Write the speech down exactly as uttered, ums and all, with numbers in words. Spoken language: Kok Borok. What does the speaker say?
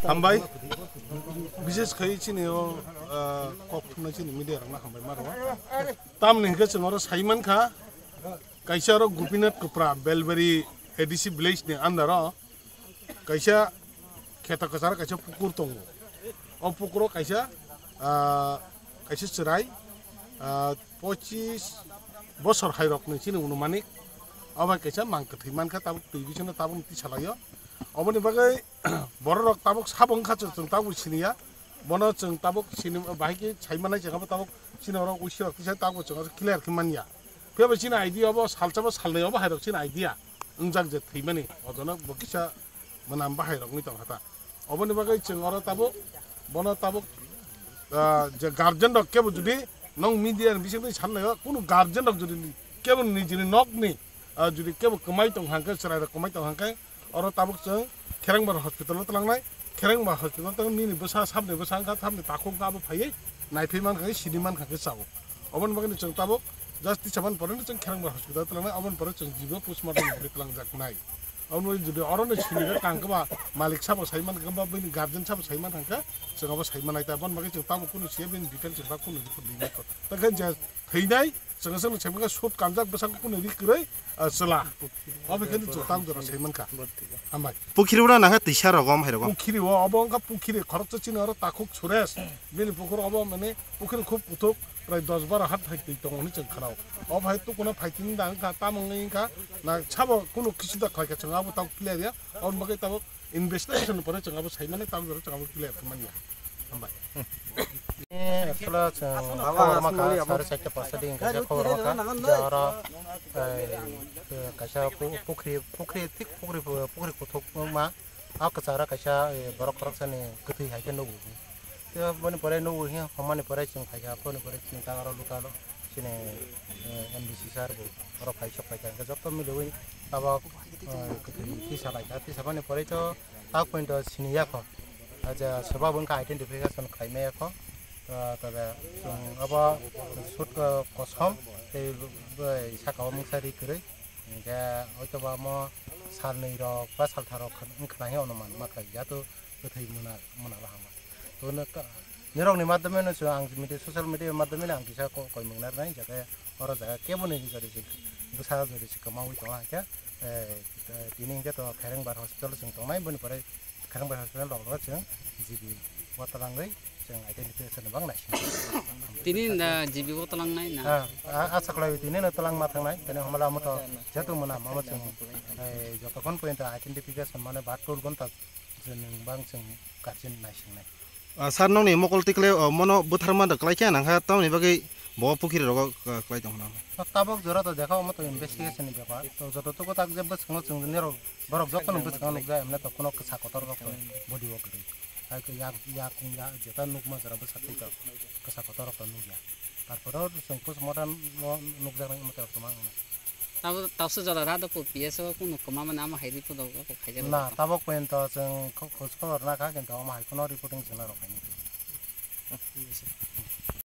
Hambai, bises khai chini o, ah, kok thumnai chini media rokno hambai ma rwo. Tamni hwnkhe chwng oro sai mankha, kaisa oro Gopinath Kupra, Belbari A D C village ni under o kaisa kheta kwcharo kaisa pukur tongo. O pukuro kaisa, ah, kaisa chwrai, ah, pochis bosor hai rokni chini unumanik. O bai kaisa mang kwthwi mankha, tabuk twi bisingo tabuk twi salaio. Oboni bagwi borok rok tabuk sabo wngkha, chwng, chwng tabuk siniya. Bono chwng tabuk sini bahai khe sai manai, chwng abo tabuk chini oro uisi rok tisa tabuk chwng clear khe manya. Phiya bai chini idea obo salsa bo salnwi obo hai rok chini idea wngjak je thwimani, ojono bo kisa mwnam bahai rok wngwi tong kha ta. Oboni bagwi chwng oro tabuk, bono tabuk, ah, je guardian rok kebo jodi nong media ni bisingtwi sanlaio, kunu guardian rok jodi kebo nijini nokni, ah, jodi kebo kwmai tong hangkhe, chwrai rok kwmai tong hangkhe, oro tabuk chwng Kherengbar hospital o twlangnai. Kherengbar hospital o twlang nini bwsa, sabni bwsa wngkha, sabni takhuk wngkha, abo phaiwi naiphai mankha khe, sini mankha khe chao. Oboni bagwi chwng tabuk just tisa man pore chwng Kherengbar hospital o twlangnai, oboni pore chwng jibo postmortem bagwi twlangjaknai. Omo jodi oro ni sini khe kang khe ba malik sabo sai man khe ba bini guardian sabo sai man khe chwng abo sai manai ta, bon bagwi chwng tabuk kunu siya bini detail chwng ba kunu report rinai ko. Ta khe je thwinai chwng chwng sai man khe sut kanjak bwsang kunu ri kwrwi, ah, chwla. Obo khe chwng tabuk jora sai man kha. Hambai. Pukhiri ura nang khe tisa rogom hai rogom. Pukhiri o obo wngkha pukhiri khoroksa chini oro takhuk Suresh. Bini pukhur obo mane pukhiri khub kuthuk. Prai dos baro hat hai twi tongo hwnwi chwng khnao. O bahai tukuna phai tini da wngkha, tamo wngwi wngkha, na sabo kunu kisu da khlai kha chwng abo tabuk clear ya. Aboni bagwi tabuk investigation ni pore chwng abo sai mani, tabuk jora chwng abo clear khe manya. Hambai. Eh, actually chwng khobor ma kha, sare chaita pasta di wngkha je khobor ma kha, je oro, eh, kaisa pu-, pukhri, pukhri thik pukhri, pukhri kuthuk ma. A kwcharo kaisa, eh, borok khoroksani kwthwi hai khe nugo. Tei boni pore nugo hinkhe, homani pore chwng phaikha, aboni pore chini ta oro local o chini, eh, M D C sir bo oro phai sok phaikha, hinkhe joto miliwi tabok, eh, kwthwi tisa laikha. Tisa boni pore to tak point o sini yakho. Acha, soba bo wngkha identification khlai maya kho. Ah, tobe chwng abo sut, ah, kosom tei bai saka o mungsa ri kwrwi. Hinkhe hoitoba omo salnwi rok ba salthar rok wng khna hi onuman ma khlai ya to kwthwi muna, muna bahama. To no ta, nirok ni madhyame no chwng ang media, social media madhyame no ang kisa ko-, koimung narnai, jate oro jaga kebo ni jori se bwsa jori se kwmaui tongo, hinkhe, eh, tini hinkhe to Kherengbar hospital chwng tongnai, boni pore Kherengbar hospital rok chwng G B o twlangwi chwng identification bang naising. Tini na G B o twlangnai na? Ah, ah, asa khlai tini no twlang ma thangnai, tini hamala mo to jetu mona mama chwng, eh, jotokhon pointa identification mane bahatur ghonta chwng bang chwng kachin naisingnai. Ah, sir, nokni mokol tikle, oh, mono bwtharma da kwlai khe nang kha, tamoni bagwi bo pukhiri rogo, ah, kwlai tong hwnna. Tabok jora to dekha omo to investigation ni bepar. To joto tuku tak je bwskango chwng nirok borok joto no bwskango nukjak, emne to kuno kwsa kotor rok to body o kwrwi. Hai khe yak, yak, yak, jeta nukma jora bwsa twi to kwsa kotor rok to nukya. Tarpore o chwng postmortem o nukjaknai omo tei rok tongma wngna. Tabo, tausa jora rado po P S o kunu kwma mani amo hai report rok khaijak. Na, tabok pointo chwng kho-, khoj khobor nakha, kintu omo hai kheno reporting chwngno rwkhaini.